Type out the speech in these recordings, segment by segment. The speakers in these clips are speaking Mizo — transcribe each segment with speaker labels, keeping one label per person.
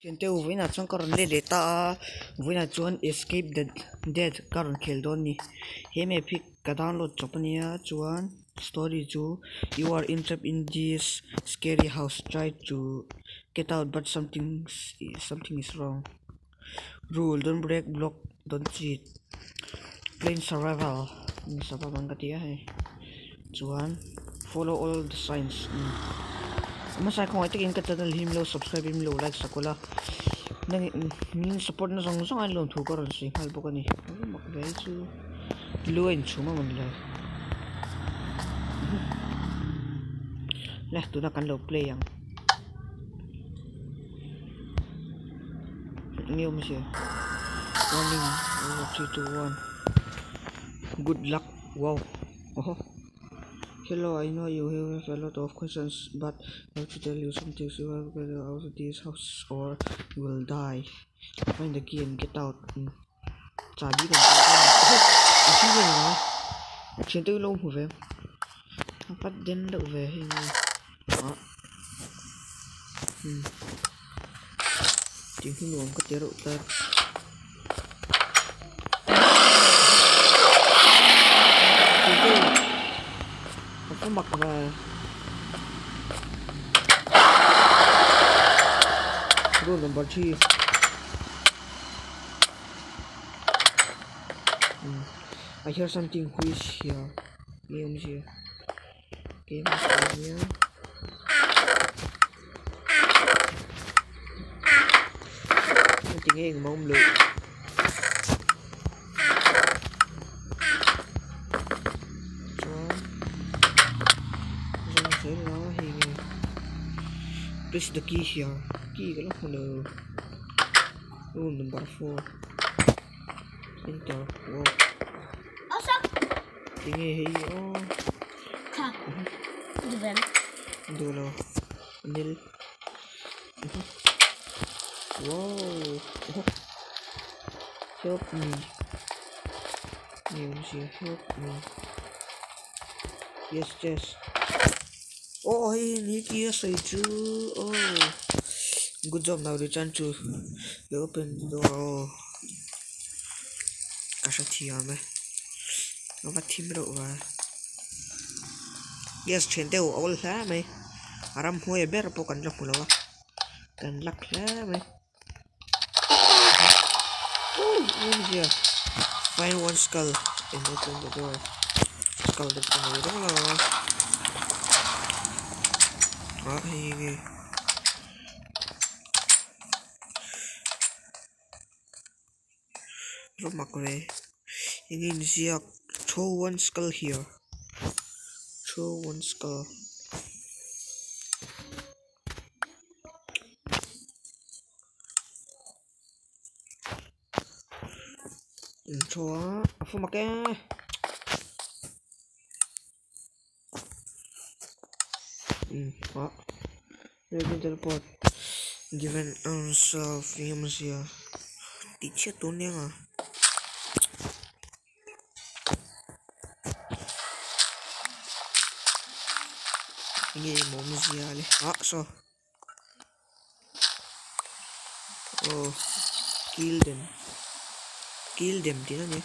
Speaker 1: Thiante u vawiinah chuan ka rawn let leh ta a, vawiinah chuan escape the death ka rawn khel dawn a ni. He map hi ka download chawp a nia chuan story chu you are in trap in this scary house try to get out but something something is wrong rule don't break block don't cheat plain survival survival ka ti a hei chuan follow all the signs hmasa khawngaih takin ka channel hi min lo subscribe in min lo like sak ula nang min support na zawng zawng a lawm thu ka rawn sawi nghal bawk a ni mak ve chu lu a inchhum a mawni lo le tuna kan lo play ang enge awmzia warning 3 2 1 good luck wow oh Hello, I know you have a lot of questions, but I have to tell you something. You have to get out of this house or you will die. Find the key and get out. Chabi kan a thi ve ni thian te lo hmu ve a pat den deuh ve hei ni ah tih hi nuam ka ti reuh tlat. A mak ve room number 3 I hear something who is here nge awmzia game ania tinge engmah awm loh chuan zawng zel a hei nge press the key here key ka la hmu lo room number 4 enter wow tinge hei aw duh lo anil wow help me nge awmzia help me yes yes oh hei ni ki a sawi chu oh good job now return to the open the door oh ka hre thiam e a va thim reuh va yes thian te u a awl hle mai a ramhnuai ber pawh kan la hmu lo a kan lak hle mai awmzia find one skull and open the door skull te pawh ka nei dawn lo a ah hei nge va mak ve eng inziak throw one skull here throw one skull. Intro a a fu mak e ah Raven teleport given ourself eng emaw zia tih chhiat tur nia nga. Enge emaw awmzia le ah saw oh kill them kill them tih na ni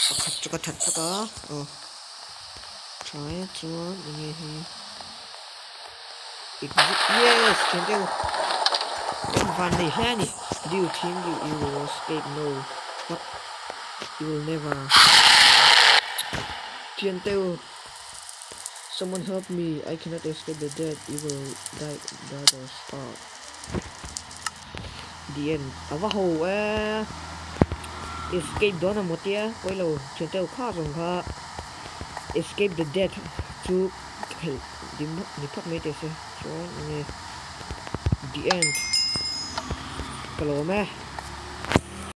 Speaker 1: pakhat chu ka that sak a aw tha e chuan enge hi yes thian te u kan van nei hle a ni do you think you you will escape no what you will never thian te u someone help me I cannot escape the dead you will die brothers ah the end a va ho e escape dawn a maw tia pawilo thian te u kha zawng kha escape the death chu khelh dim ni phawt mai teh se chuan enge the end ka lawm e.